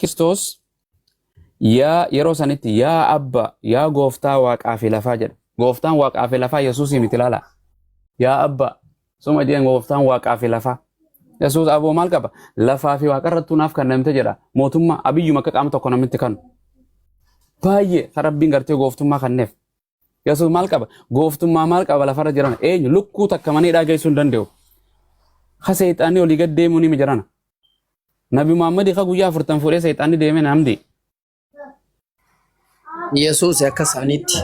Kiristoos yaa yeroo sanitti yaa abba yaa gooftaa waaqaa fi lafaa jedha. Gooftaan waaqaa fi lafaa Yesuusii miti ilaala. Yaa abba suma jedhan gooftaan waaqaa fi lafaa. Yesuus aboo maal qaba? Lafaa fi waaqarrattuu naaf kennamte jedha. Mootummaa abiyyuma akka qaama tokko namitti kanu. Baay'ee kan rabbiin gartee gooftummaa kenneef. Yesuus maal qaba? Gooftummaa maal qaba lafarra jiran? Eenyu lukkuu takka mana hidhaa geessuu hin danda'u. Ka seexaanni olii gad deemuu ni jirana. Nabi Muhammad ka guyyaa 40 fuudhee seexaanni deemee namdi. Yesuus akka isaaniitti.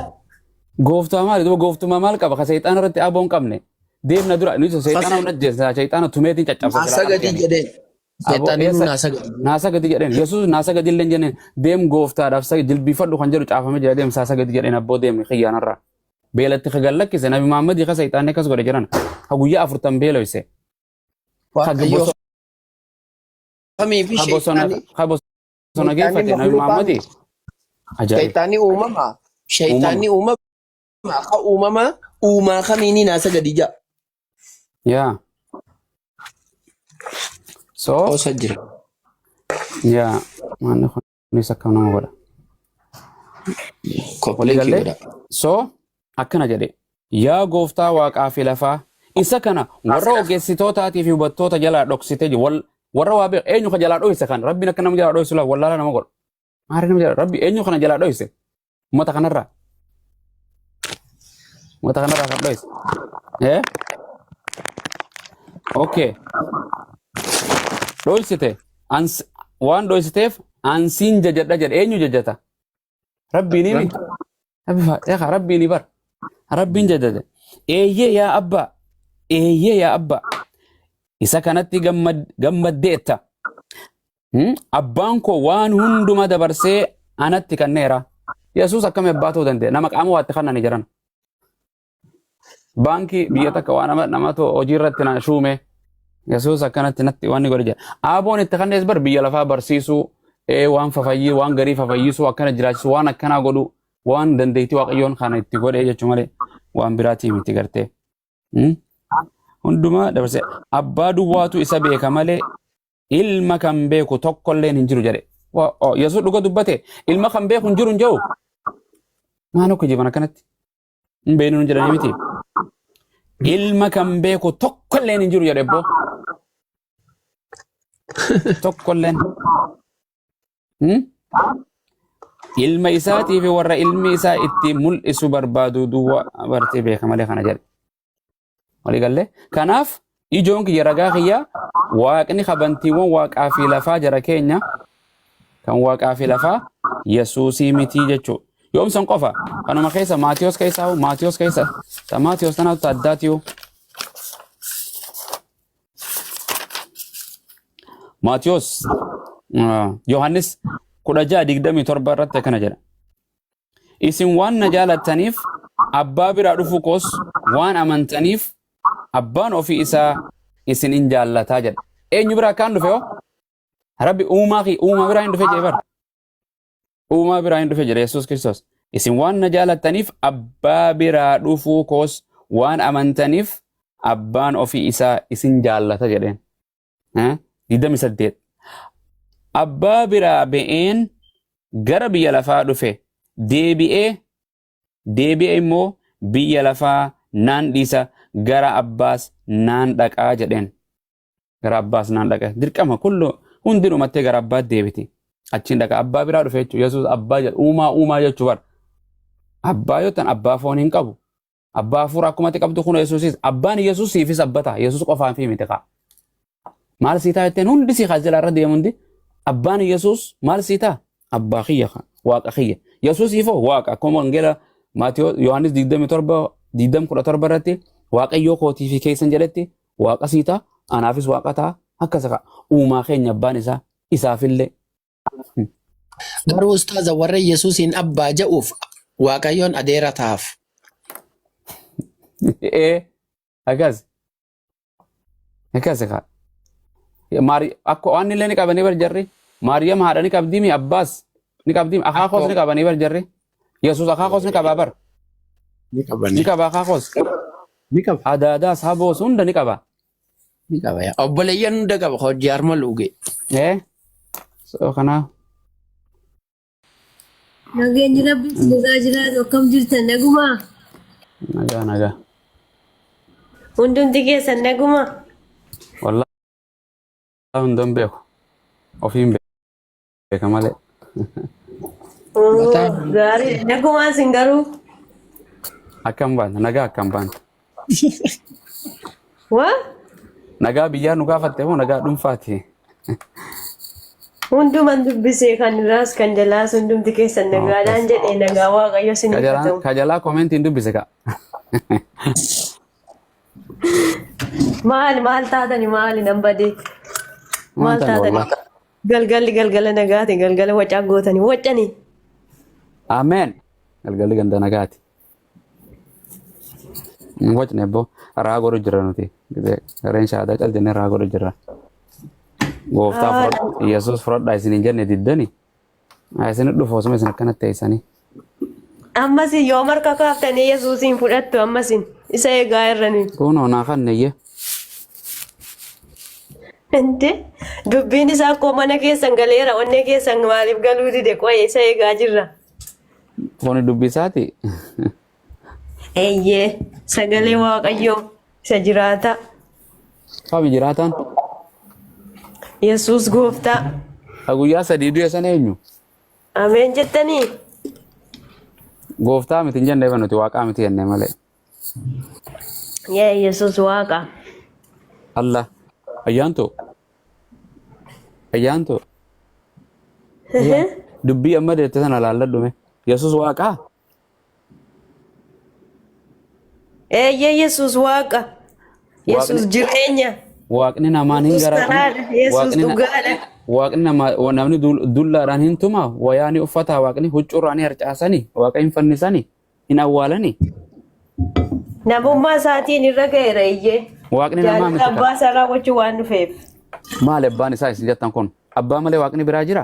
Gooftaa maali? Duuba gooftummaa maal qaba? Ka seexaana irratti aboo hin qabne. Deemna dura. Nuti seexaana hunda ajjeessa. Seexaana tumeetiin caccabsa. Naa sagadii jedheen. Aboo Seexaanni eessa? naa sagadii. Naa sagadi jedheen. Yesuus naa sagadi illee hin jenneen. Deem gooftaadhaaf jilbiifadhu kan jedhu caafamee jira. Deem saa sagadi jedheen abboo deemni xiyyaanarraa. Beelatti ka gad lakkise Nabi Muhammad ka seexaanni akkas godhe jiran. Ka guyyaa 40 beeloyse. Ka Waaqayyo kamii fi ka bosona sheexaanni ka bosona sheexaanni geeffate Nabi makluuqaa Muhammad. miti. Ajaa'ib. Sheexaanni uumama. Sheexaanni Uumama. uumama. Ka uumama uumaa kamiini naa sagadii ja'a. Yaa. So Qoosa jira. yaa maanni kunis akkam nama godha. Walii Koppiliinkii gallee godha. so akkana jedhe yaa gooftaa waaqaa fi lafaa isa kana warra ogeessitootaatii fi hubattoota jalaa dhoksite warra waa beeku eenyu ka jalaa dhoyse kan rabbiin akka nama jalaa dhoysu laa wallaala nama godha. Maari nama jalaa rabbi eenyu kana jalaa dhoyse ummata kanarraa ummata kanarraa kan dhoyse. Eh? Okay. Dhoysite ans waan dhoysiteef ansiin jajadha jedhe eenyu jajata? Rabbiin himi. Rabbi yaa rabbiin bar. Rabbiin jajate. Eeyyee yaa abbaa. Eeyyee yaa abbaa. Isa kanatti gammaddeetta. Abbaan koo waan hunduma dabarsee anatti kenneera. Yesuus akkami abbaa ta'uu danda'a? Nama qaama waatti kannani jiran. Baankii biyya takka waan nama namatu hojii irratti na shuume. Yesuus akkanatti natti waan ni godhe jedha. Aaboon itti kannees bar biyya lafaa barsiisuu, waan fafayyii, waan garii fafayyisuu, akkana jiraachisuu, waan akkanaa godhu, waan dandeettii Waaqayyoon kana itti godhe jechuu malee waan biraatii miti gartee. Hundumaa dabarsee abbaa duwwaatu isa beeka malee ilma kan beeku tokkolleen hin jiru jedhe. Yesuus dhuga dubbate ilma kan beeku hin jiru hin jiru. Maan akka jiban akkanatti? Hin beeknu hin jedhanii miti. Ilma kan beeku tokkolleen hin jiru jedhe ebboo. Tokkolleen. Ilma isaatii fi warra ilmi isaa itti mul'isu barbaadu duwwaa bartee beeka malee kana jedhe. Walii gallee? Kanaaf ijoon kiyya ragaa kiyya waaqni kabantiiwwan waaqaa fi lafaa jara keenya kan waaqaa fi lafaa Yesuusii mitii jechuudha. Yoom san qofa kanuma keessa Maatiyos keessa Maatiyos keessa ta Maatiyos tanaatu ta addaatiyu. Maatiyos Yohaannis 16:27 irratti akkana jedha. Isin waan na jaalattaniif abbaa biraa dhufuu koos waan amantaniif abbaan ofii isaa isin in jaallataa jedha. Eenyu biraa akkaan dhufe hoo? Rabbi uumaa fi uumaa biraa hin dhufe jedhe bara. Uumaa biraa hin dhufe jedhe Yesuus Kiristoos. Isin waan na jaalattaniif abbaa biraa dhufuu koos waan amantaniif abbaan ofii isaa isin jaallata jedheen. 28. Abbaa biraa ba'een gara biyya lafaa dhufe deebi'ee deebi'ee immoo biyya lafaa naan dhiisa gara abbaas naan dhaqaa jedheen. Gara abbaas naan dhaqa. Dirqama kullu hundi dhumattee gara abbaatti deebiti. Achiin dhaqa abbaa biraa dhufe jechuudha. Yesuus abbaa jedha uumaa uumaa jechuu bara. Abbaa yoo ta'an abbaa foon hin qabu. Abbaa hafuura akkumatti qabdu kun Yesuusis abbaan Yesuus siifis abba ta'a. Yesuus qofaan fi miti kaa. Maal sii ta'a jetteen hundi sii kaas jala irra deemu hundi abbaan Yesuus maal sii ta'a? Abbaa kiyya kaa waaqa kiyya. Yesuus ifoo waaqa akkuma wangeela Maatiyoo Yohaannis 27 20 17 irratti waaqayyoo kootii fi keessan jedhetti waaqa sii ta'a anaafis waaqa ta'a akkas kaa uumaa keenya abbaan isaa isaafillee. Garuu ustaaza warra Yesuusiin abbaa ja'uuf Waaqayyoon adeera taaf. Ee akkas akkas kaa. Maari akka waan illee ni qabanii bar jarri. Maariyaam haadha ni qabdii mi abbaas ni qabdii mi akaakoos ni qabanii bar jarri. Yesuus akaakoos ni qabaa bar. Ni qabani. Ni qaba akaakoos. Ni qaba. Adaadaas haboos hunda ni qaba. Ni qaba yaa. Obboleeyyan hunda qaba hojii harma luugee. Ee so kanaaf. Nageenyi Rabbi isin irraa jiraatu akkam jirtan nagumaa? Nagaa nagaa. Hundumti keessan nagumaa? Wallaahi hundan beeku. Ofiin beeka malee. Mataa Gaarii nagumaa isin garuu. Akkam baanta nagaa akkam baanta. Waa? Nagaa biyyaa nu gaafatte moo nagaa dhuunfaati? Hunduman dubbisee kan irraas kan jalaas hundumti keessan nagaadhaan jedhee nagaa Waaqayyo isiniif haa ta'u. Kajalaa komentiin dubbise ka. Maali maal taatani maali nan badee? Maal Maal taane taatani? wallah. Galgalli galgala nagaati galgala wacaa gootani wacani. Ameen. Galgalli ganda nagaati. Hin wacne abbo raa godhu jirra nuti. Gareen shaadaa cal jennee raa godhu jirra. Gooftaa fudhadha Yesuus fudhadhaa isin hin jenne diddani. Isin dhufu osuma isin akkanatti teessanii. Ammasin yoo marka kaaftanii Yesuusiin fudhattu ammasin isa eegaa irranii. Kunoo naa kanneyye. Inte dubbiin isaa akkoo mana keessan galeera onnee keessan maaliif galuu dide qo'e isa eegaa jirra. Kuni dubbisaati. Eeyyee sagalee Waaqayyoo isa jiraata. Kami jiraataan? Yesuus gooftaa. Ka guyyaa sadii du'e sana eenyu? Ameen jettanii? Gooftaa miti hin jenne nuti waaqaa miti jenne malee. Yaa Yesuus waaqa. Allah. Ayyaanto. Ayyaanto. Dubbii amma deette sana laalladhu mee. Yesuus waaqaa? Eeyyee Yesuus waaqa. Yesuus Waaqni jireenya. Waaqni namaan hin Yesuus gara karaadha. Yesuus waaqni na- dhugaadha. waaqni nama namni dullaadhaan hin tuma wayaa ni uffata waaqni huccuurraa ni harcaasani waaqa hin fannisani hin awwaalani Namummaa isaatiin irra ga'eera eeyyee. Waaqni namaa Jaalala miti ka. abbaa isaa raawwachuu waan dhufeef. Maali abbaan isaa isin jettan kun? Abbaa malee waaqni biraa jira?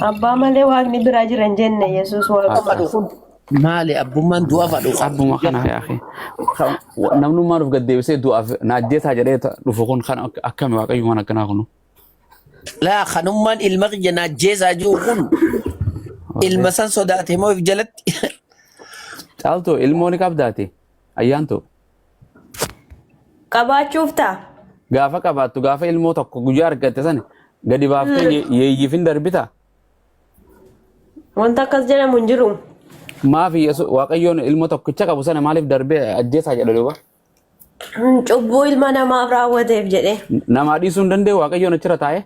Abbaa malee waaqni biraa jira hin jenne Yesuus waaquma. Maali abbummaan du'a fadhu. Abbuma kana yaa akhi. Namnummaan of gad deebisee du'aaf na ajjeesaa jedhee dhufu kun kan akkami waaqayyummaan akkanaa kunu. Laa kanummaan ilma kiyya na ajjeesaa jiru kun ilma san sodaate moo if jalatti. Caaltuu ilmoo ni qabdaati. Ayyaantu. Qabaachuuf ta'a. Gaafa qabaattu gaafa ilmoo tokko guyyaa argatte sana gadi baaftee yeeyyiif hin darbita. Wanta akkas jedhamu hin jiru. Maaf Waaqayyoon ilmoo tokkicha qabu sana maaliif darbee ajjeesaa jedha duuba. Cubbuu ilma namaaf raawwateef jedhee. Namaa dhiisuu hin danda'u Waaqayyoon achirra taa'ee.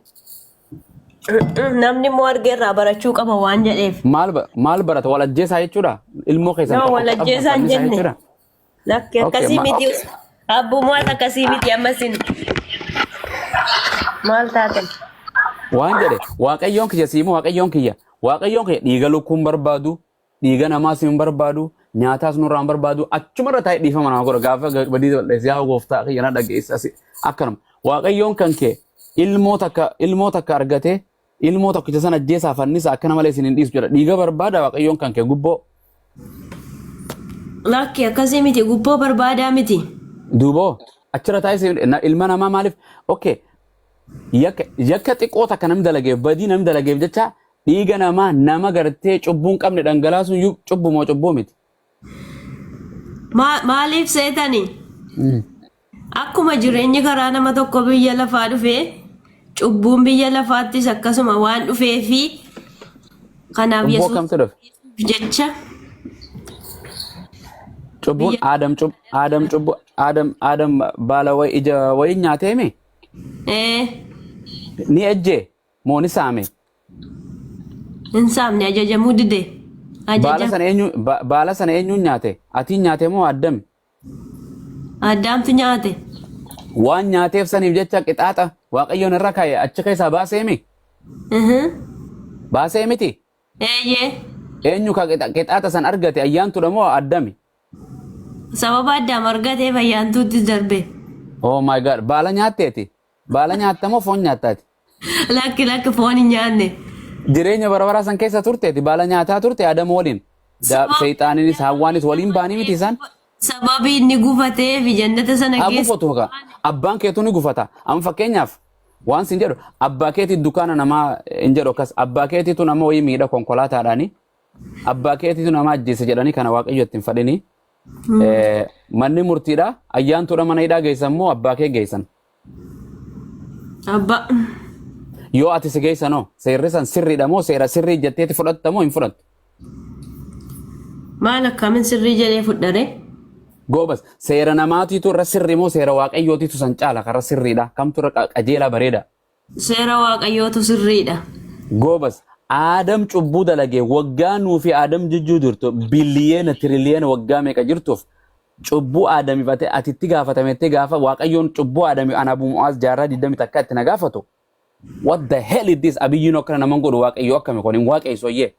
Namni immoo argee irraa barachuu qaba waan jedheef. Maal barata wal ajjeesaa jechuudha. Ilmoo keessan Nama tokko wal qabdan ajjeesaa hin fannisaa jenne. jechuudha. Lakki Okay, akkasii miti. Abbummaan akkasii miti ammasin. Maal taatan? Waan jedhe Waaqayyoon kiyya siimoo Waaqayyoon kiyya Waaqayyoon kiyya dhiiga lukkuu hin barbaadu dhiiga namaas hin barbaadu nyaataas nurraa hin barbaadu achumarra taa'ee dhiifama nama godha gaafa badii balleesse yaa gooftaa kiyya na dhageessa asi akkanuma Waaqayyoon kan kee ilmoo takka argatee ilmoo tokkicha sana ajjeesaa fannisa akkana malee isin hin dhiisu jedha dhiiga barbaada Waaqayyoon kan kee gubboo Lakki akkasii miti gubboo barbaadaa miti. Duuboo achirra taa'ee ilma namaa maaliif okay yakka xiqqoo takka namni dalageef badii namni dalageef jecha dhiiga namaa nama gartee cubbuu hin qabne dhangalaasuun iyyuu cubbuu moo cubbuu miti. Maaliif seetani? Akkuma jireenyi karaa nama tokko biyya lafaa dhufe cubbuun biyya lafaattis akkasuma waan dhufeefi kanaaf Cubbuu Yesuus akkamtu dhufe? jecha Cubbuun biyya Aadam cub Aadam cubbu Aadam Aadam baala wayi ija wayi nyaateemi ni ejjee moo ni saame? Hin saamne ajajamuu dide. Baala Ajaja sana eenyu baala sana eenyuun nyaate? Atiin nyaate moo Addami? Addaamtu nyaate. Waan nyaateef saniif jecha qixaaxa Waaqayyoon irra kaa'e achi keessaa baaseemi? Baasee miti? Eeyyee. Eenyu ka qixaaxa san argate ayyaantuudha moo Addami? Sababa Addaam argateef ayyaantuutti darbe. Oh my God. Baala nyaatteeti? Baala nyaatta moo foon nyaattaati? Lakki lakki foon hin nyaanne. Jireenya bara baraa san keessa turteeti baala nyaataa turte Adam waliin. Seexaaninis Hawwaanis waliin baanii miti isaan. Sababii inni gufateef jannata sana Haa keessa. gufatu kaa. Abbaan keetu ni gufata. Amma fakkeenyaaf Waan sin jedhu, abbaa keetii dukkaana namaa hin jedhu, akkas abbaa keetiitu nama wayii miidha konkolaataadhaani. Abbaa keetiitu nama ajjeese jedhanii kana Waaqayyo ittiin fadhini. Manni murtiidha. Ayyaantuudha mana hidhaa geessan moo abbaa kee geessan? Abbaa. Yoo ati si geessanoo seerri san sirriidha moo seera sirrii jetteeti fudhatta moo hin fudhattu? Maal akkamin sirrii jedhee fudhare? Goobas, seera namaatiitu irra sirrii moo seera Waaqayyootiitu san caala karra sirriidha? Kamtu irra qajeelaa bareeda? Seera Waaqayyootu sirriidha. Goobas, Aadam cubbuu dalagee waggaa nuu fi Aadam jidduu jirtu biliyeena tiriliyeena waggaa meeqa jirtuuf, cubbuu Aadamiif ati itti gaafatamettee gaafa Waaqayyoon cubbuu Aadamiif ana Abu Mu'aaz jaarraa 21 itti na gaafatu. What the hell is this? Abiyyiin akkana naman godhu, Waaqayyoo akkami kun hin waaqessu oyyee.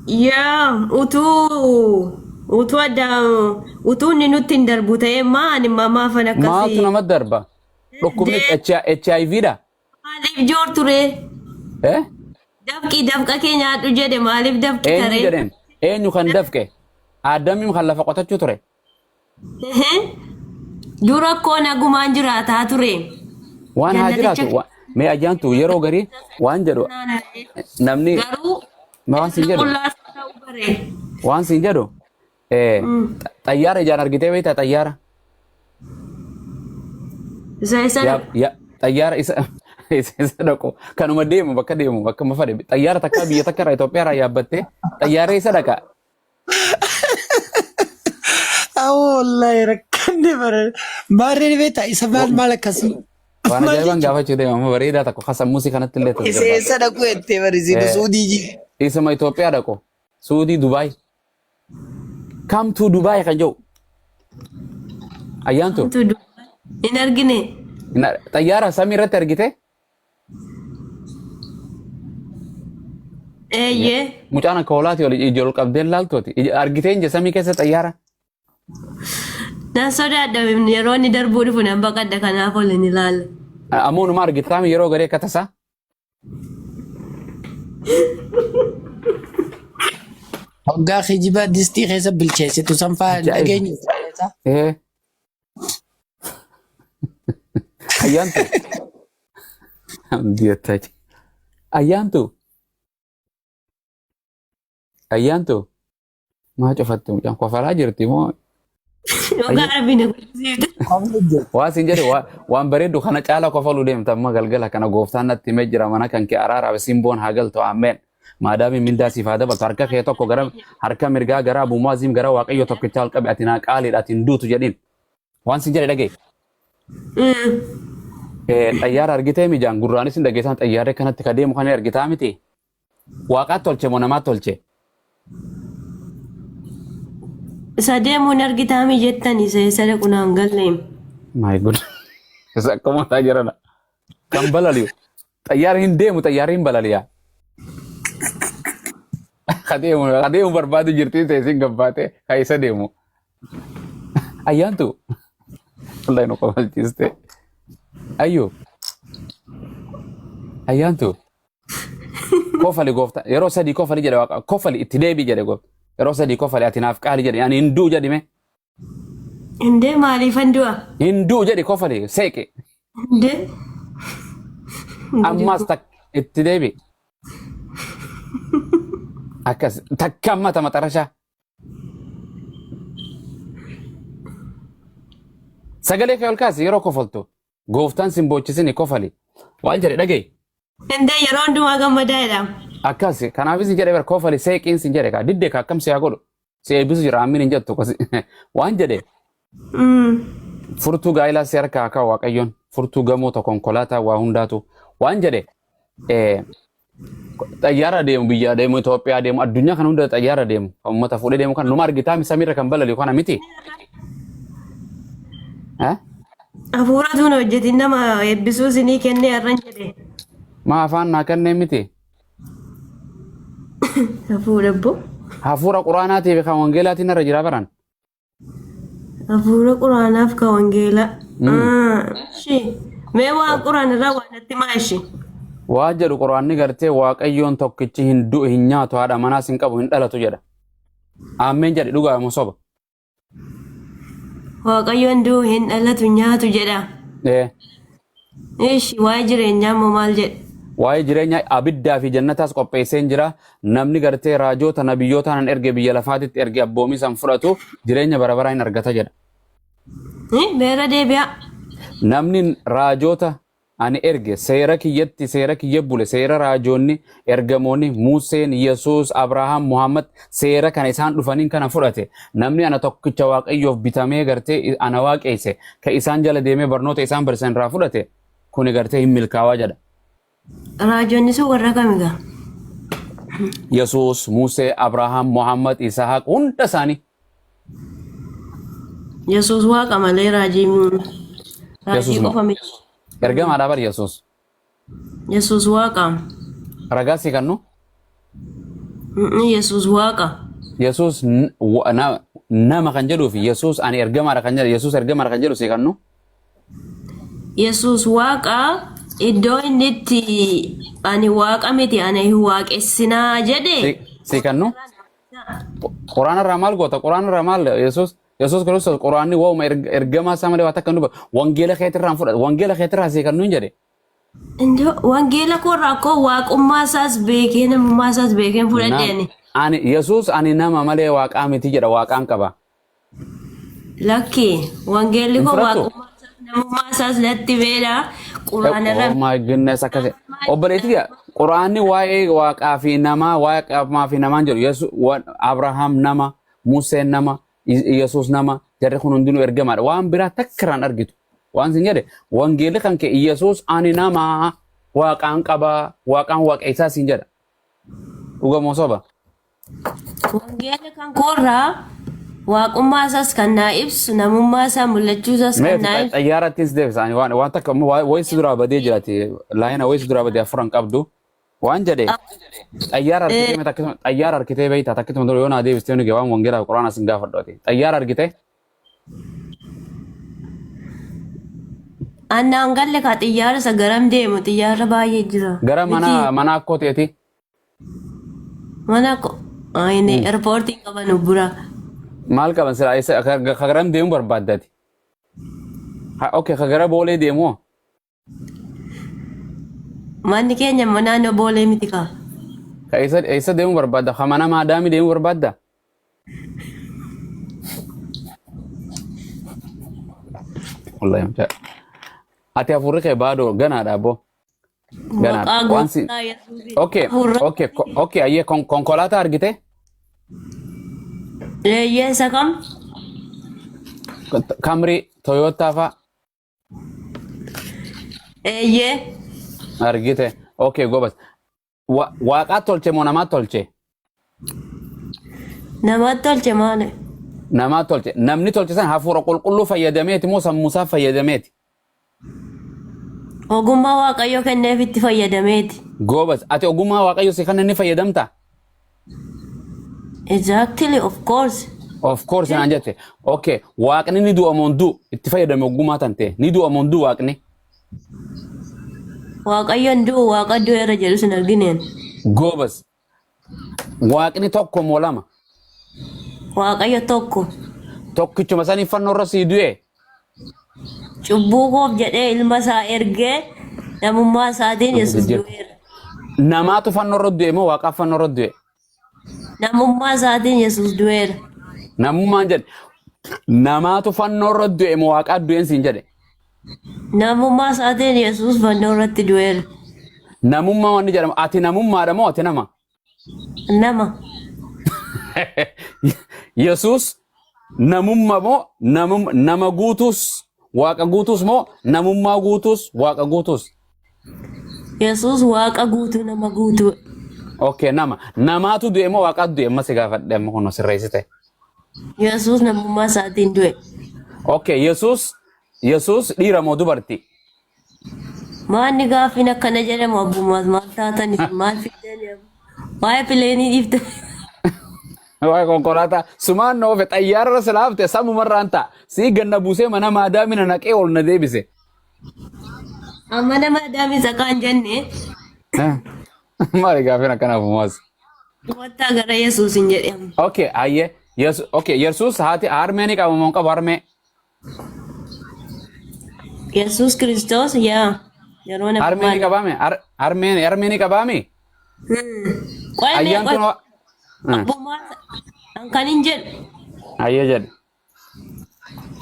Yaa, utuu adda utuu inni nutti hin darbu ta'ee maa ani maafan Maaltu akkasii. nama darba? Dhukkubni HIV dha. Maaliif joor ture? Eh? Dafqi dafqa kee nyaadhu jedhe, maaliif dafqi Eenyu taree? jedheen? Eenyu kan dafqe? Aadamiin kan lafa qotachuu ture. Dura koo nagumaan jiraataa ture. Waan haa Jannaticha jiraatu. Mee ayyaantu, yeroo garii waan jedhu namni Garuu waan siin jedhu qullaa ta'uu bare. waan siin jedhu, xayyaara ijaan argitee beektaa xayyaara? Isa isa Xayyaara isa dhaqu kanuma deemu, bakka deemu bakka fadhe, xayyaara takka biyya takka irraa Itoophiyaa irraa yaabbattee xayyaara isa dhaqa. Awoo, wallaahi rakkanne bara. Maarreen beektaa isa maal maal akkasii? Waan Maal ajaa'ibaan jechuudha? gaafachuu deema amma bareedaa tokko kasammuusii kanatti illee Isa tasgabbaa'e. eessa dhaqu jettee barisiitu Suudii ji. Isuma Itoophiyaa dhaqu, Suudii, Dubaay. Kamtuu Dubaay kan jedhu? Ayyaantu. Hin argine. Xayyaara samii irratti argite? Eeyyee. Mucaan akka hoolaati ol ija ol qabdee laaltooti. Argitee hin samii keessa xayyaara? Nan sodaadha, yeroo inni darbuu dhufu nan baqadha, kanaaf ol hin ilaalle. Ammoo numa argitaami yeroo garee akka tasaa. Hoggaa kijibaa distii keessa bilcheessitu san fa'aa hin Ajaa'iba. dhageenyu. Ayyaantu. Hamdiyyattachi. Ayyaantu. Ayyaantu. Maa cufatte mucaan kofalaa jirti moo? Dhugaa Rabbi na guddisiifte. Waa siin jedhe, waan bareedu kana caala kofaluu deemta amma galgala kana. Gooftaan natti himee jira, mana kan kee araaraaf simboon haa galtu, ameen. Maadaami mindaa siif haa dabaltu, harka kee tokko gara harka mirgaa gara Abu Muaazim gara Waaqayyo tokkichaa ol qabi, ati naa qaaliidha, ati hin duutu jedhiin. Waan siin jedhe dhagaye. Xayyaara argitee mijaan gurraanis hin dhageessan, xayyaarri kanatti ka deemu kana argitaa miti. Waaqaatti tolche moo namaatti tolche? Isa deemuun argitaami jettani isa eessa dhaqu naan galle. My God. Isa akkuma mataa jirana. Kan balali'u. Xayyaarri hin deemu, xayyaarri hin balali'a. Ka deemu ka deemu barbaadu jirti isa isin gabbaate ka isa deemu. Ayyaantu. Wallahi nu kofalchiiste. Ayyuu. Ayyaantu. Kofali gooftaa yeroo sadii kofali jedhe Waaqa, kofali itti deebi jedhe gooftaa. Yeroo sadii kofali, ati naaf qaali jedhe, ani hin du'u jedhime. Indee, maaliifan du'a? Hin du'u jedhi, kofali, seeqi. Indee. Ammas tak itti deebi. Akkas takka amma ta maxarashaa. Sagalee kee ol kaasi yeroo kofaltu. Gooftaan sin boochisini, kofali. Waan jedhe dhaga'i. Indee, yeroo hundumaa gammadaa jedha. Akkas kanaafis hin jedhe bara, kofali, seeqiin sin jedhe kaa didde kaa akkam si haa godhu. Si eebbisu jira, ammin hin jettu. Waan jedhe, furtuu gaa'ilaa si harkaa haa kaa'u Waaqayyoon, furtuu gamoo tokko, konkolaataa, waa hundaatu. Waan jedhe, xayyaara deemu, biyya deemu, Itoophiyaa deemu, addunyaa kana hunda xayyaara deemu kan uummata fuudhee deemu kan numa argitaa samiirra kan balali'u kana miti. Eh? Hafuura tuun hojjetin nama eebbisuu isinii kennee har'an jedhe. Maa afaan naa kennee miti. Hafuura abbo. Hafuura quraanaatii fi kan wangeelaatiin irra jira baran. Hafuura quraanaaf ka wangeelaa. Ishi. Mee waan quraan irraa waan natti maa ishi. Waa jedhu, quraanni gartee Waaqayyoon tokkichi hin du'u, hin nyaatu, haadha manaas hin qabu, hin dhalatu jedha. Aammeen jedhe, dhugaa moo soba? Waaqayyoon du'u, hin dhalatu, nyaatu jedha. Ee. Ishi waa'ee jireenyaa immoo maal jedhe? Waa'ee jireenyaa abiddaa fi jannataas qopheesseen jira. Namni gartee raajoota nabiyyoota nan erge biyya lafaatitti erge abboomii san fudhatu jireenya bara baraa hin argata jedha. Beera deebi'aa. Namni raajoota ani erge seera kiyyatti seera kiyya bule seera raajoonni ergamoonni Museen, Yesuus, Abrahaam, Muhammad seera kana isaan dhufaniin kana fudhate namni ana tokkicha Waaqayyoof bitamee gartee ana waaqeesse ka isaan jala deemee barnoota isaan barsiisan irraa fudhate kuni gartee hin milkaawaa jedha. Raajonni sun warra kami gaa? Yesuus, Musee, Abrahaam, Muhammad, Isahaaq hunda isaanii. Yesuus waaqa malee raajii raajii Yesuus moo? qofa miti. Ergamaadhaa bar Yesuus. Yesuus waaqa. Ragaa si kannu? Yesuus waaqa. Yesuus nama kan jedhuu fi Yesuus ani ergamaadha kan jedhu Yesuus ergamaadha kan jedhu si kannu? Yesuus waaqa iddoo inni itti ani waaqa miti ana hin waaqessinaa jedhe. Si kannu? Quraana irraa maal goota? Quraana irraa maal Yesuus Yesuus Kiristoos Quraanni waa'uma ergamaa isaa malee waa takka hin dubbatu. Wangeela keetirraa hin fudhatu. Wangeela keetirraa si kannu hin jedhe. Indoo wangeela koorraa koo waaqummaa isaas beekee namummaa isaas beekeen fudhadhe ani. Ani Yesuus ani nama malee waaqaa miti jedha waaqaan qaba. Lakki wangeelli Hin koo fudhattu? waaqummaa isaas namummaa isaas natti beela. Quraana irra Oh my goodness akkasi. Obboleetti tiyya Quraanni waa'ee waaqaa fi namaa waaqaa fi namaan jedhu Yesu Abrahaam nama Museen nama Yesuus nama jarri kun hundinuu ergamaadha. Waan biraa takka irraan argitu. Waan sin jedhe wangeelli kan kee Yesuus ani nama waaqaan qaba waaqaan waaqeessaa sin jedha. Dhuga moo soba? Wangeela kan koorraa waaqummaa isaas kan naa ibsu namummaa isaa mul'achuu isaas Mee kan naa ibsu. xayyaarattis deebisa. Ani waan takka wayisi duraa badee jiraati. Laayina wayisi duraa badee afuran qabdu. Waan jedhe xayyaara argitee mee takkisuma xayyaara argitee beektaa takkisuma dura yoo naa deebistee ni waan wangeelaa fi quraana sin gaafadhu ati. Xayyaara argitee Annaan galle kaa xiyyaara isa garam deemu xiyyaarra baay'ee jira. gara Miti mana akkoo ta'eeti. mana ko ayine airpoortiin qaban bura. Maal qaban silaa isa ka garam deemu barbaaddati. Okay, ka gara boolee deemu hoo? Manni keenya immoo naannoo boolee miti kaa. Ka eessa deemuu barbaadda? Ka mana maadaamii deemuu barbaadda? Wallahi mucaa. Ati hafuurri kee baadoo ganaadha abbo. Ganaadha. Maqaa Waan si gooftaa Yesuusiin. Okay, Hafuurra. okay, okay, ayyee konkolaataa argite? Eeyyee isa kam? Camry, Toyota fa'a Eeyyee. argite. Okay, gobas. Waaqaa tolche moo namaa tolche? Namatti tolche maali? Namaa tolche. Namni tolche san hafuura qulqulluu fayyadameeti moo sammuusaa fayyadameeti? Ogummaa Waaqayyo kenneef itti fayyadameeti. Goobas. Ati ogummaa Waaqayyo si kana ni fayyadamta? Exactly, of course. Of course naan jette. Okay. Waaqni ni du'a moo hin du'u? Itti fayyadame ogummaa tante. Ni du'a moo hin du'u waaqni? Waaqayyo hin du'u waaqa du'eera jedhu sin argineen. Goobas. Waaqni tokko moo lama? Waaqayyo tokko. Tokkichuma sanii fannoo irra sii du'e. Cubbuu koof jedhee ilma isaa ergee namummaa isaatiin Yesuus du'eera. Namaatu fannoo irra du'e moo waaqaaf fannoo irra du'e? Namummaa isaatiin Yesuus du'eera. Namummaan jedhe. Namaatu fannoo irra du'e moo waaqaaf du'een siin jedhe? Namummaa isaatiin Yesuus fannoo irratti du'eera. Namummaa wanni jedhamu ati namummaadha moo ati nama? Nama. Yesuus namummaa moo nama guutuus waaqa guutuus moo namummaa guutuus waaqa guutuus? Yesuus waaqa guutuu nama guutuu. Okay, nama. Namaatu du'e moo waaqaatu du'e? Amma si gaafadhe amma kun sirreessite. Yesuus namummaa isaatiin du'e. Okay, Yesuus dhiira moo dubartii? Maanni gaaffiin akkana jedhamu abbummaas maal taatan isin maal fiddan waa'ee pileenii dhiifte. Waa'ee konkolaataa sumaan na oofe xayyaararra silaa hafte samumarraan ta'a. Sii ganna buusee mana maadaamii na naqee ol na deebise. Amma nama adaamii sakaan jenne Maali gaaffiin akkana abbummaas? kottaa gara Yesuus hin jedhamu. Okay, ayyee. Okay, Yesuus haati harmee ni qaba moo hin qabu harmee? Yesuus Kiristoos yaa. Yeroo Harmee ni namummaan. qabaame? Harmee ni qabaame? Qoy mee Ayyaan qoy tun abbummaa an kan hin jedhu Ayyee jedhe.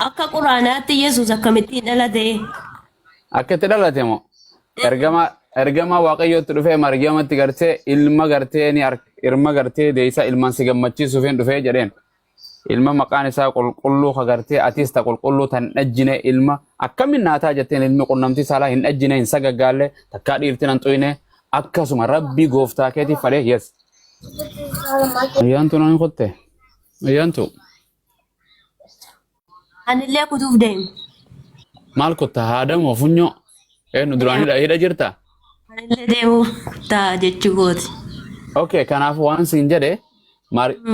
akka quraanaatti Yesuus akkamittiin dhalate? Akka itti dhalate moo? Ergamaa Waaqayyootti dhufee Maariyaamatti gartee ilma gartee ni ilma gartee deessaa ilmaan si gammachiisuuf hin dhufee jedheen. Ilma maqaan isaa qulqulluu ka gartee atis ta qulqulluu tan dhajjine ilma akkamin naataa jetteen ilmi qunnamtii saalaa hin dhajjine hin sagaggaalle takkaa dhiirtiin hin xuyne akkasuma Rabbii gooftaa keetiif fadhee yes. Ayyaantu naan kotte. Ayyaantu. Anillee kutuuf deema. Maal kutta haadamoo funyoo? Eenyu duraan hidha jirta? Anillee deemuuf ta'a jechuu kooti. Okay, kanaaf waan siin jedhe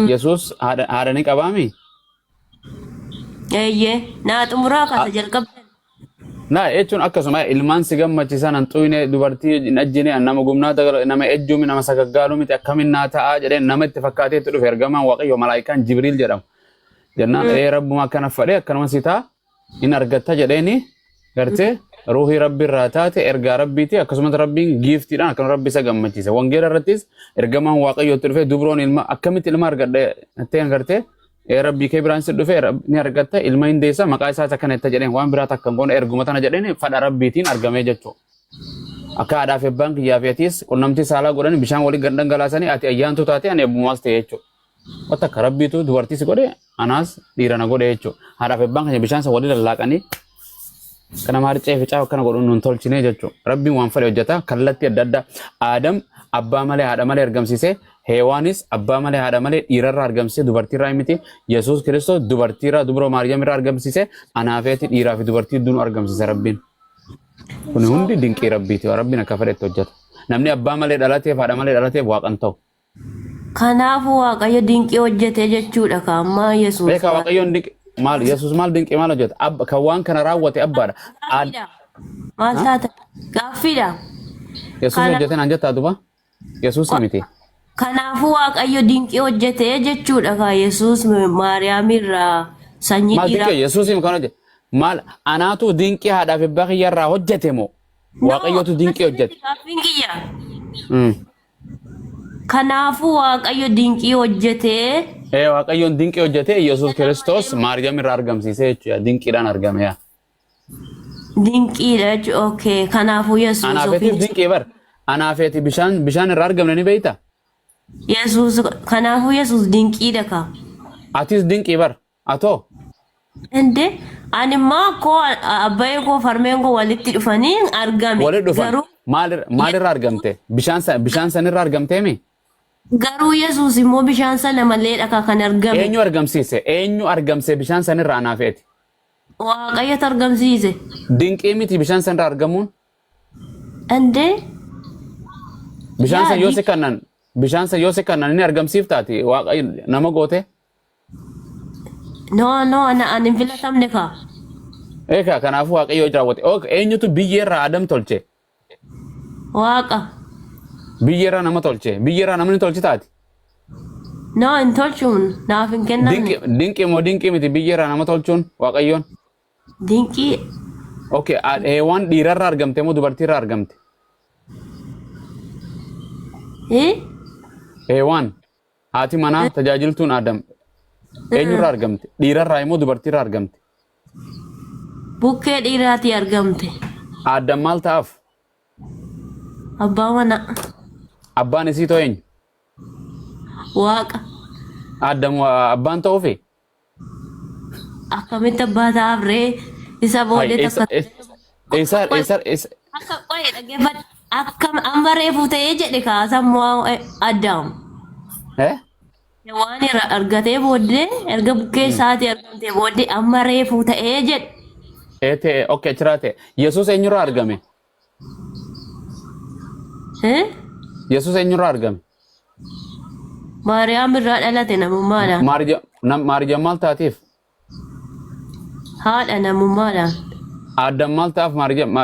Yesuus haadha ni qabaami? Eeyyee naa xumuraa kaasa jalqabdan. Na jechuun akkasuma ilmaan si gammachiisan hin xuyne dubartii hin ajjine nama gumnaa nama ejjuumi nama sagaggaaluu miti akkamin naa ta'aa jedhee nama itti fakkaatee itti dhufe ergamaan Waaqayyo malaayikaan Jibriil jedhamu. Jennaan ee rabbuma akkana fadhee akkanuma si ta'a hin argatta jedheeni gartee ruuhii rabbi irraa taate ergaa rabbiiti akkasumas rabbiin giiftiidhaan akkana rabbi isa gammachiise. Wangeela irrattis ergamaan Waaqayyootti dhufee dubroon ilma akkamitti ilma argadha jetteen gartee ee rabbii kee biraan si dhufee ni argatta ilma hin deessa maqaa isaas akkana jetta jedheen waan biraa takka hin goone erguma tana jedheen fadha rabbiitiin argamee jechuudha. Akka haadhaa fi abbaan kiyyaa fi atiis qunnamtii saalaa godhanii bishaan walii gad dhangalaasanii ati ayyaantuu taate ani abbumaas ta'e jechuudha. Wanta akka rabbiitu dubartii si godhe anaas dhiira na godhe jechuudha. Haadhaa fi abbaan keenya bishaan san walii lallaaqanii kana maarcee ficaa akkana godhuun nun tolchine jechuudha. Rabbiin waan fedhe hojjeta kallattii adda addaa. Aadam abbaa malee haadha malee argamsiise. Heewaanis abbaa malee haadha malee dhiirarraa argamsiise dubartiirraa miti. Yesuus Kiristoos dubartiirraa dubroo Maariyaam irraa argamsiise. Anaafeeti dhiiraa fi dubartii hedduu nu argamsiise Rabbiin. Kun hundi dinqii Rabbiiti. Rabbiin akka fedhetti hojjeta. Namni abbaa malee dhalateef haadha malee dhalateef waaqan ta'u. Kanaafuu Waaqayyo dinqii hojjete jechuudha ka amma Yesuus. Beekaa Waaqayyoon dinqii maal Yesuus maal dinqii maal hojjeta? Abba kan waan kana raawwate abbaadha. Gaaffiidha. Maal taata? Gaaffiidha. Yesuus hojjete naan jettaa duba? Yesuus miti. Kanaafuu Waaqayyo dinqii hojjete jechuudha ka Yesuus Maariyaamirraa sanyii Maal dhiiraa. dinqii Yesuus kan hojjete? Maal anaatu dinqii haadhaaf abbaa kiyyarraa hojjete moo? Waaqayyotu dinqii hojjete. Gaaffiin kiyya. Kanaafuu Waaqayyo dinqii hojjetee. Ee Waaqayyoon dinqii hojjetee Yesuus Kiristoos Maariyaam irraa argamsiisee jechuudha. Dinqiidhaan argame yaa. Dinqiidha jechuudha. Okay. Kanaafuu Yesuus Anaafeetiif ofiin dinqii bar. Anaafeeti bishaan irraa argamne ni beektaa? Yesuus kanaafuu Yesuus dinqiidha ka. Atis dinqii bar. Atoo. Inde ani immoo koo abbayee koo farmeen koo walitti dhufanii argame. Walitti dhufan. Garuu Maalirraa argamte? Bishaan sanirraa argamtee mi? Garuu Yesuus immoo bishaan sana maleedha ka kan argame. Eenyu argamsiise? Eenyu argamse bishaan sanirraa anaafeeti? Waaqayyotu argamsiise. Dinqii miti bishaan sanirraa argamuun? Inde Bishaan Yaa san yoo si kannan bishaan san yoo si kannan inni argamsiiftaati Waaqayyo nama goote? No, no, ana ani hin filatamne ka. Eekaa kanaafuu Waaqayyo raawwate. Ok, eenyutu biyyeerraa Adam tolche? Waaqa. Biyyeerraa nama tolche. Biyyeerraa namni tolchi taati. No, hin tolchuun naaf hin kennamne. Dinqii moo dinqii miti biyyeerraa nama tolchuun Waaqayyoon? Dinqii. Okay, Heewaan dhiirarraa argamte moo dubartiirraa argamte? Eh? Heewaan haati manaa tajaajiltuun Adam eenyurraa argamte? Dhiirarraa immoo dubartiirraa argamte? Bukkee dhiiraatii argamte. Adam maal ta'aaf? Abbaa manaa. Abbaan isii too eenyu? Waaqa. Adam abbaan ta'uufi? Akkamitti abbaa ta'aaf ree? Isa booddee takka. Eessa eessa eessa Akka qo'ee dhaggeeffadhu. Akka amma reefu ta'ee jedhe kaasammoo Addaam. Eh? Waan irra argatee booddee erga bukkee isaatii argamtee booddee amma reefu ta'ee jedhe. Ee ta'e okay achiraa ta'e. Yesuus eenyurraa argame? Eh? Yesuus eenyurraa argame? Maariyaam irraa dhalate namummaadhaan. Maariyaam maal taatiif? Haadha namummaadhaan. Addam maal ta'aaf Maariyaam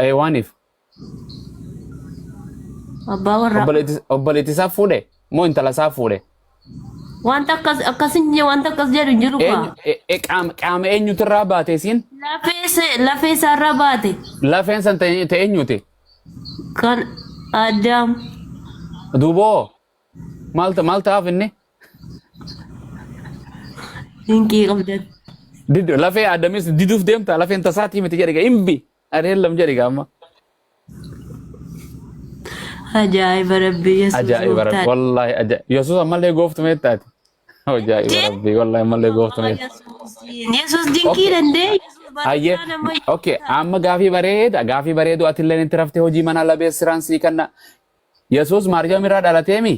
Hewaaniif? Abbaa warraa. Obboleettii isaa fuudhe moo intala isaa fuudhe? Wanta akkas akkas hin wanta akkas jedhu hin jiru kaa. Qaama eenyutu irraa baate isiin? Lafee isaarraa baate. Lafeen san ta'e eenyuti? Kan Addaam. Duuboo maal ta'aaf inni? Dinqii qabdan. Didu lafee Addamis diduuf deemta lafeen tasaatii miti jedhe imbi areellam jedhe amma. Ajaa'iba Rabbi Yesuus Ajaa'iba Rabbi gooftaadha. wallaahi ajaa'iba Yesuus ammallee gooftume taati. Ajaa'iba Rabbi wallaahi ammallee gooftume. Yesuus dinqii Okay. danda'e. Yesuus Ayyee barataa nama. okay amma gaafii bareeda gaafii bareedu atillee itti raftee hojii manaa labee siraan sii kanna. Yesuus Maariyaam irraa dhalateemi?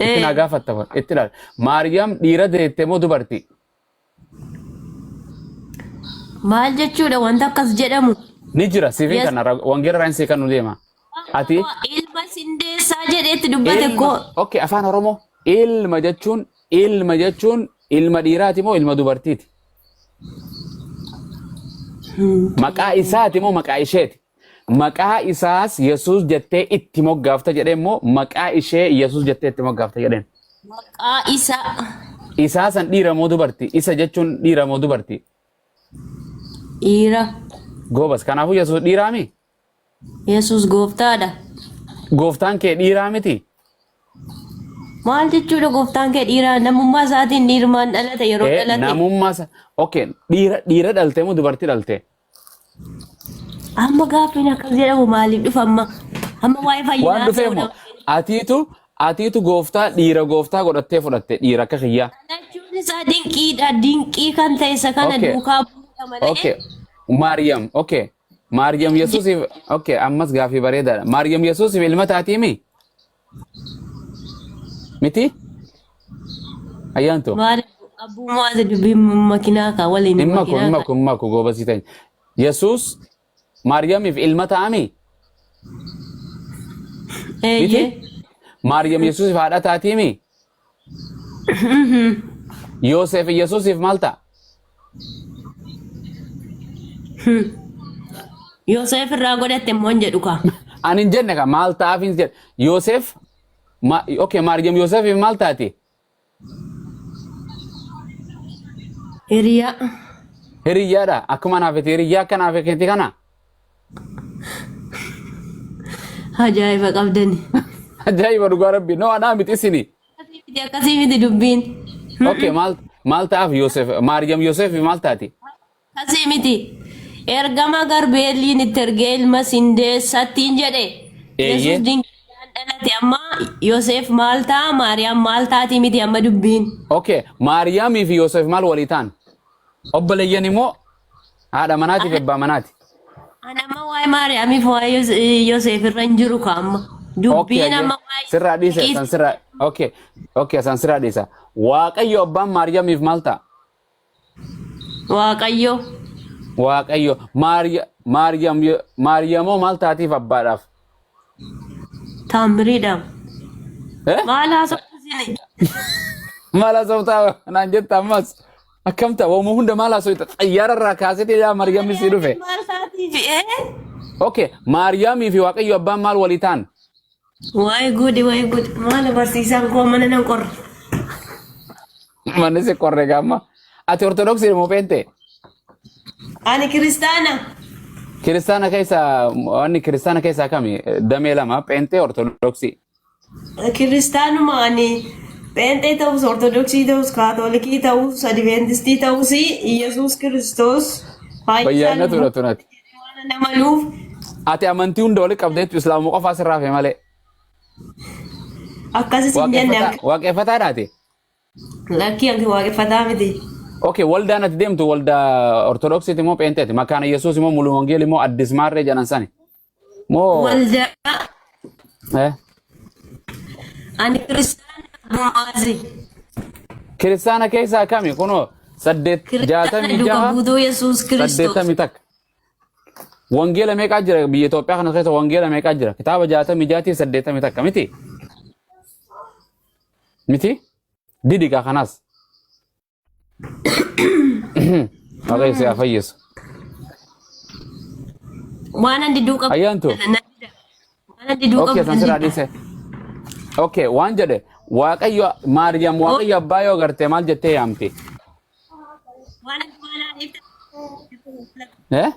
Itti naa gaafatta bara itti ilaali. Maariyaam dhiira deette moo dubartii? Maal jechuudha wanta akkas jedhamu? Ni jira siifin Yes. kana wangeela irraa sii kan nu deema. Ati Ilma sindeessaa jedheetti dubbate ilma koo. okay afaan Oromoo ilma jechuun ilma jechuun ilma dhiiraati moo ilma dubartiiti? Maqaa isaati moo maqaa isheeti? Maqaa isaas Yesuus jettee itti moggaafta jedhee immoo maqaa ishee Yesuus jettee itti moggaafta jedheen. Maqaa isaa. Isaa san dhiira moo dubartii? Isa jechuun dhiira moo dubartii? Dhiira. Goobas kanaafuu Yesuus dhiiraami? Yesuus gooftaadha. Gooftaan kee dhiiraa miti? Maal jechuudha gooftaan kee dhiiraa namummaa isaatiin dhiirumaan dhalate yeroo dhalate. Namummaa isa okay dhiira dhiira dhalte moo dubartii dhalte? Amma gaaffiin akkas jedhamu maaliif dhufa amma? Amma waa'ee fayyinaa Waan dhufeef moo atiitu atiitu gooftaa dhiira gooftaa godhattee fudhatte dhiira akka kiyyaa. Dhalachuun isaa dinqiidha. Dinqii kan ta'e isa kana Okay. duukaa bu'uudha malee. Okay. Maariyam okay. Maariyam Yesuusiif okay ammas gaaffii bareedaadha. Maariyam Yesuusiif ilma taatiimi? Miti? Ayyaantu. Maal abbummaa ati dubbiin makinaa kaa waliin Dhimma kun makinaa dhimma kaa. kun dhimma kun goobasii ta'e. Yesuus Maariyamiif ilma ta'ami? Miti? Eeyyee. Maariyam Yesuusiif haadha taatiimi? Yoosef Yesuusiif maal ta'a? Yoosef irraa godhatte immoo hin jedhu kaa. Ani hin jenne ka maal ta'aaf hin jedhe. Yoosef ma okay Maariyam Yoosefiif maal taati? Hiriyaa. Hiriyyaadha. Akkuma naaf itti hiriyyaa akka naaf keeti kana. Ajaa'iba qabdani. Ajaa'iba dhugaa rabbi. No anaa miti isini. Akkasii miti dubbiin. Okay maal maal ta'aaf Yoosef Maariyam Yoosefiif maal taati? Akkasii miti. Ergama Garbeelliin itti ergee ilma sindeessattiin jedhe. Eeyyee. Yesuus dinqiidhaan dhalate amma Yoosef maal ta'a Maariyaam maal taati miti amma dubbiin. Okay Maariyaamii fi Yoosef maal walii ta'an? Obboleeyyan immoo haadha manaatii fi abbaa manaati. Ani amma waa'ee Maariyaamiif waa'ee Yoosef irra hin jiru ka amma. Okay, Dubbiin amma waa'ee sirraa dhiise san sirraa okay okay san sirraa dhiisa. Waaqayyo abbaan Maariyaamiif maal ta'a? Waaqayyo. Waaqayyo Maariyaam Maariyamoo maal taatiif abbaadhaaf? Taamiriidha. Eh? Maal haasoftu isin? Maal haasoftaa naan jetta ammas akkam ta'a waamuu hunda maal haasofta xayyaara irraa kaasetii yaa Maariyaam si dhufe. Maal taatiif eh? Okay Maariyaamii fi Waaqayyo abbaan maal walii ta'an? Waa'ee gudi waa'ee gudi maal barsiisaan koo mana nan qorra. Manni si qorre gaamma. Ati Ortodoksii moo peente? Ani kiristaana. Kiristaana keessa wanni kiristaana keessaa kami? Damee lama peentee Ortodoksii. Kiristaanuma ani pheenxee ta'us Ortodoksii ta'us Kaatolikii ta'us Adventistii ta'us Iyyasuus Kiristoos fayyisaa Bayyaannatu lubbuu fudhatu nati. waan nama nuuf Ati amantii hunda walitti qabdeetu Islaamuma qofaa sirraa hafe malee. akkasis hin jenne Waaqeffataa waaqeffataadhaati. Lakkii ani waaqeffataa miti. Okay, waldaan ati deemtu waldaa Ortodoksiiti moo Pheenxeeti? Makaana Yesuus immoo Mulu Wangeelii moo Addis Maarree jedhan sani? Moo Waldaa eh? ani kiristaana abbummaasi. Kiristaana keessaa kami? Kunoo saddeet Kiristaana jaatamii duuka jaha buutuu Yesuus Kiristoos. saddeettamii takka. Wangeela meeqaa jira biyya Itoophiyaa kana keessa wangeela meeqaa jira? Kitaaba jaatamii jaatii saddeettamii takka miti? Miti? Didigaa kanaas. Waaqayyo si haa fayyisu. Waan ani diduu qabu. Ayyaantu. Waan ani diduu Okay, qabu. san sirraa dhiise. Okay, waan jedhe Waaqayyo Maariyaam Waaqayyo abbaa yoo garte maal jettee yaamti? Waan ani waan ani Eh?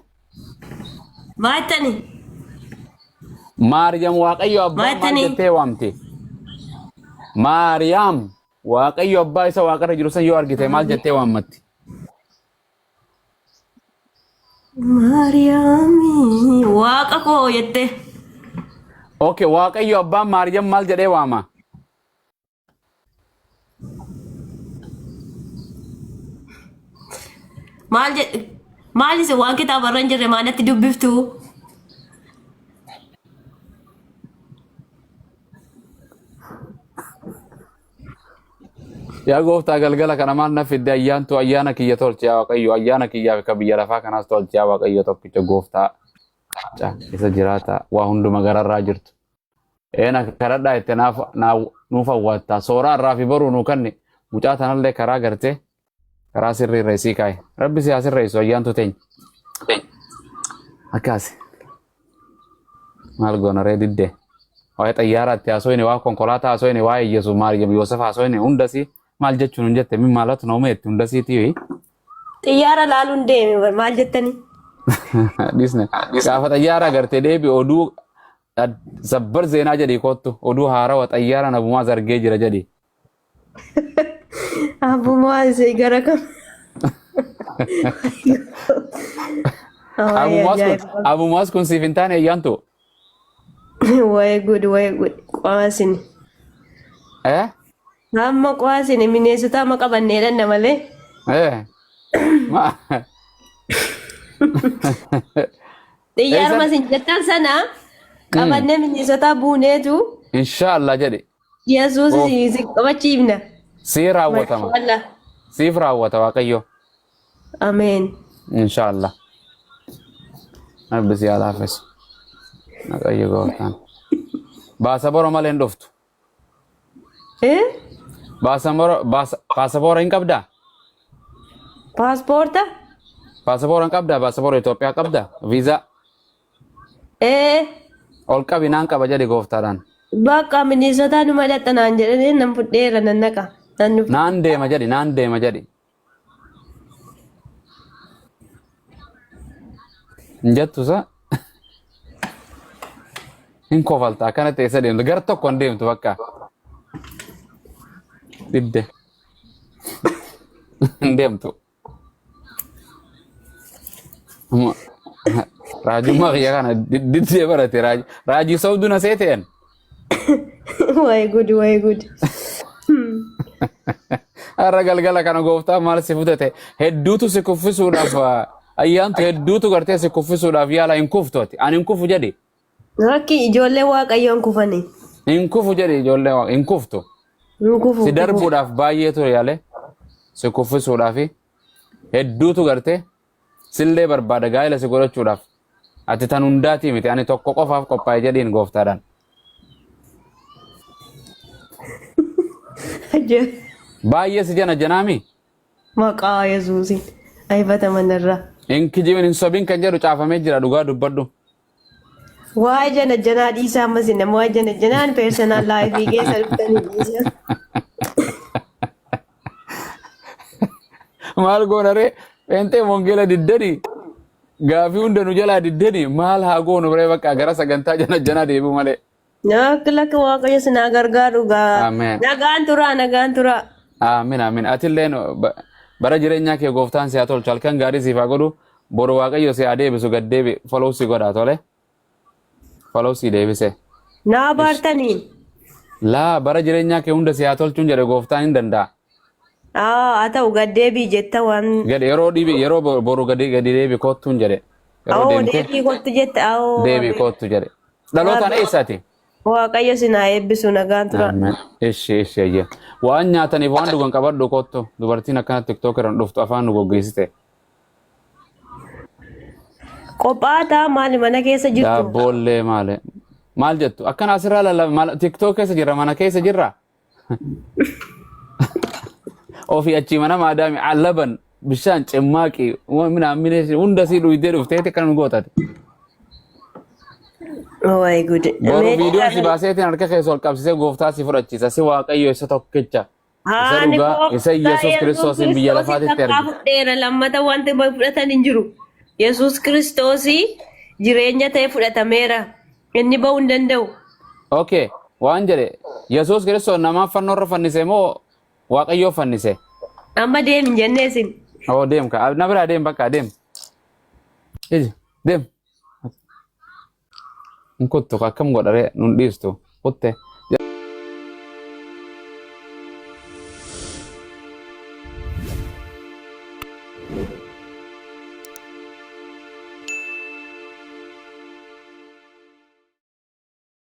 Maattani. Maariyaam Waaqayyo abbaa maal Maattani. jettee waamti? Maariyaam Waaqayyo abbaa isa waaqarra jiru san yoo argite maal jettee waammatti? Maariyaami waaqa koo jette. Okay, Waaqayyo abbaan Maariyaam maal jedhee waama? Maal jedhe? Maal isin waan kitaaba irra hin jirre maalatti dubbiftu? Yaa gooftaa galgala kana maal na fidde ayyaantu ayyaana kiyya tolche yaa Waaqayyo ayyaana kiyyaa fi kan biyya lafaa kanaas tolche yaa Waaqayyo tokkicha gooftaa isa jiraata waa hunduma gararraa jirtu. Eena kadhadhaa jette naaf nuuf awwaattaa sooraa irraa fi boruu nuu kanni mucaa tanallee karaa gartee karaa sirrii irra isii kaaye. Rabbi si haa sirreessu ayyaantu teenya. Akkaasi. Maal goona ree diddee. Waa'ee xayyaaraatti haasofne, waa'ee konkolaataa haasofne, waa'ee Yesuus Maariyaam Yoosef haasofne hundasii maal jechuun hin jette min maalatu na uumeetti hundasiitii. Xiyyaara laaluun deeme bar maal jettanii? Dhiisne. Gaafa xayyaara agartee deebi oduu Sabbar zeenaa jedhii koottu oduu haarawa xayyaara nabumaa zargee jira jedhi. Abumaa isee gara kam? Abumaas kun abumaas kun siif hin taane ayyaantu. Wayi gud wayi gud qo'aasini. Eh? Amma qo'aasini mineensota amma qabannee dhanna malee. Eh? Ma. Xiyyaaruma Eessa? isin jettan sana qabannee Minnesota buuneetu Inshaallah jedhi. Yesuus Oh. isin qabachiifna. Sii raawwatama. Mashallah. Siif raawwata Waaqayyo. Ameen. Inshaallah. Rabbi si haa laaffisu. Waaqayyo gooftaan. Baasaboro malee hin dhuftu. Eh? Baasaboro baasaboora hin qabdaa? Paaspoorta? Baasaboora hin qabdaa? Baasaboora Itoophiyaa qabdaa? Viizaa Eh? ol qabi naan qaba jedhi gooftaadhaan. Bakka Minnesota numa dhaqxa naan jedhanii nan fudheera nan naqa. Nan dhufa. Naan deema jedhi naan deema jedhi. Hin jettu sa? Hin kofalta akkanatti eessa deemtu gara tokko hin deemtu bakka. Didde. Hin deemtu. Raajummaa kiyya kana diddee barate raajii sobduu na seeteen. Wayi gud wayi gud. Har'a galgala kana gooftaan maal si fudhate hedduutu si kuffisuudhaaf ayyaantu hedduutu gartee si kuffisuudhaaf yaala hin kuftu ati ani hin kufu jedhi Lakki ijoollee waaqayyoon kufani. hin kufu jedhi ijoollee hin kuftu Hin kufu. si darbuudhaaf baay'eetu yaale si kuffisuudhaaf hedduutu gartee sillee barbaada gaa'ela si godhachuudhaaf ati tan hundaatii miti ani tokko qofaaf qophaa'e jedhiin gooftaadhaan. Baay'ee si jana janaami Maqaa Yesuusiin aifataman irraa. hin kijibin hin sobin kan jedhu caafamee jira dhugaa dubbadhu. Waa'ee jana janaa dhiisaa ammas nama waa'ee jana janaan personal life keessa dhuftanii dhiisaa. Maal goona ree? Pheenxee wangeela diddanii gaafii hunda nu jalaa diddanii maal haa goonu ree bakka gara sagantaa jana janaa deebi'u malee. Akka lakka waaqayyo sinaa gargaaru gaa. Ameen. Nagaan turaa nagaan turaa. Amiin amiin. Atillee bara jireenyaa kee gooftaan si haa tolchu halkan gaarii siif haa godhu boru waaqayyo si haa deebisu gad deebi follow si godhaa tole. Follow si deebise. Naa baartanii. Laa bara jireenyaa kee hunda si haa tolchuun jedhe gooftaan hin danda'a. Haa haa ta'u gad deebii jetta waan. Gad yeroo dhibi yeroo boru gadi gadi deebi kottuun jedhe. Yeroo Awoo deemte deebii kottu jette awoo. deebi kottu jedhe. Dhalootaan eessaati? Waaqayyo sin haa eebbisu nagaan tura. Ameen. Ishi ishi ayya. Waan nyaataniif waan dhugan qabadhu kottu. Dubartiin akkana tiktook irraan dhuftu afaan nu goggeessite. Qophaa ta'a maali mana keessa jirtu? Daabboollee maali? Maal jettu? Akkana asirraa lallaba tiktook keessa jirra mana keessa jirra. Ofii achii mana maadaami allaban bishaan cimmaaqii minaan hunda sii dhuydee dhufteeti akkana nu gootate. Wayi gude. Boru viidiyoon si baaseetiin harka keessa ol qabsiisee gooftaa si fudhachiisa. Si Waaqayyo isa tokkicha. Isa Ani dhugaa isa gooftaa Yesuus Kiristoosiin biyya Yesuus lafaatitti takkaa erge. fudheera lammata wanti fudhatan hin jiru. Yesuus Kiristoosii jireenya ta'e fudhatameera. Inni ba'uu hin danda'u. Okay, waan jedhe Yesuus Kiristoos namaa fannoo irra fannise moo Waaqayyoo fannise? Amma deemi hin jennee isin. Oo deem ka na biraa deem bakka deem. Iji deem. Hin kuttu akkam godharee nun dhiistu kutte.